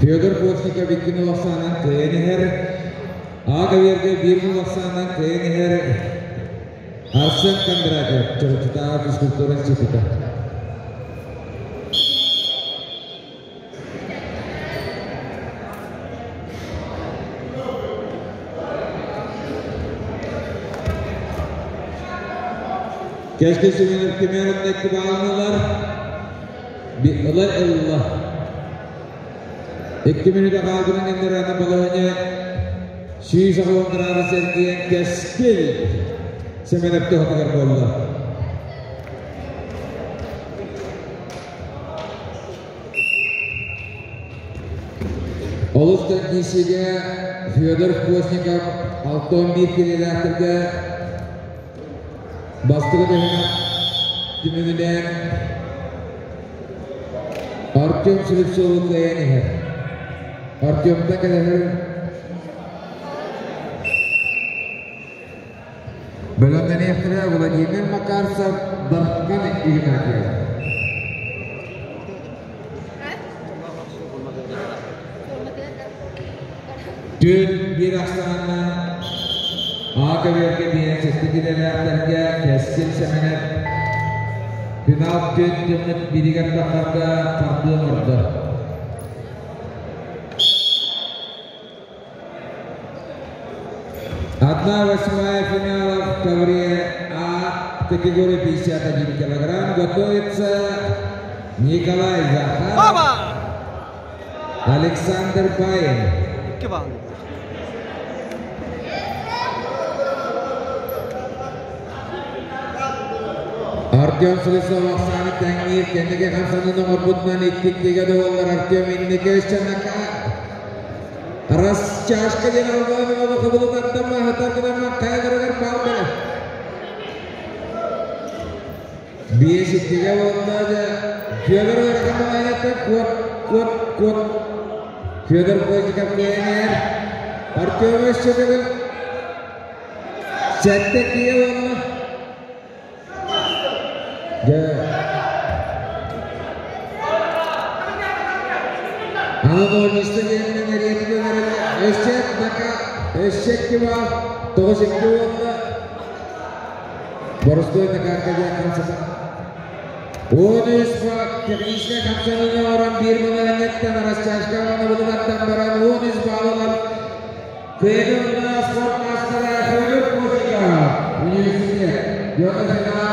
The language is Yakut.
Федор Постников иккини улахсаанан кыайан иһэр. А кавиерга биир улахсаанан кыайан иһэр Арсен Кондратьев, Чурапчытааҕы физкультура института. Кэскил Семенов Кемеровна икки баалын ылар. Ылар ылла. Икки мүнүүтэ хаалбытын кэннэ аны балаһыанньа 180 градус эргийэн Кэскил Семенов туһатыгар буолла. Олус да киисигэ Федор Постников 61 килэлээхтэргэ бастакы түһүмэх түмүгүнэн Артем Слепцову кыайан иһэр. Артемтан кэлэһэр Бэлэмнэниэхтэрэ Владимир Макарцев, Дархан Игнатьев. Түн биир ахсаанынан А көбүөргэ биэн сэттэ идэлээхтэргэ Кэскил Сэмэнэп финал түн түммүт бииригэр тахарга тардыы оҥордо. Одна восьмая финала в ковре А категории 51 килограмм готовится Николай Захаров, Александр Баин. Артем Слесов Оксана тэҥниир кэнники хамсанын оҥорбутунан икки-иккигэ дуоллар Артем инники өссө Растяжка диэн албаан хабылытаттан маһытар гынан кайгырыгар баар бэлэ. Биэс иккигэ буолла дьэ Федор ыарахан балаһыаттан куот куот куот Федор Постников кыайан Артем өссө төгүл сэттэ иккигэ буолла. Дьэ Анатолийста диэннэн эриэтин өлөрөллөр. Өссө бака, өссө икки баар, тоҕус икки уонна боростуой накарка диэн хамсата. 13 бак техническэй хамсаныыны оҥорон биир балаһыанньаттан растяжка оҥоробутуттан баран 13 балл ылан Кыайыы спорт маастара Федор Постников университет. Дьоно финал.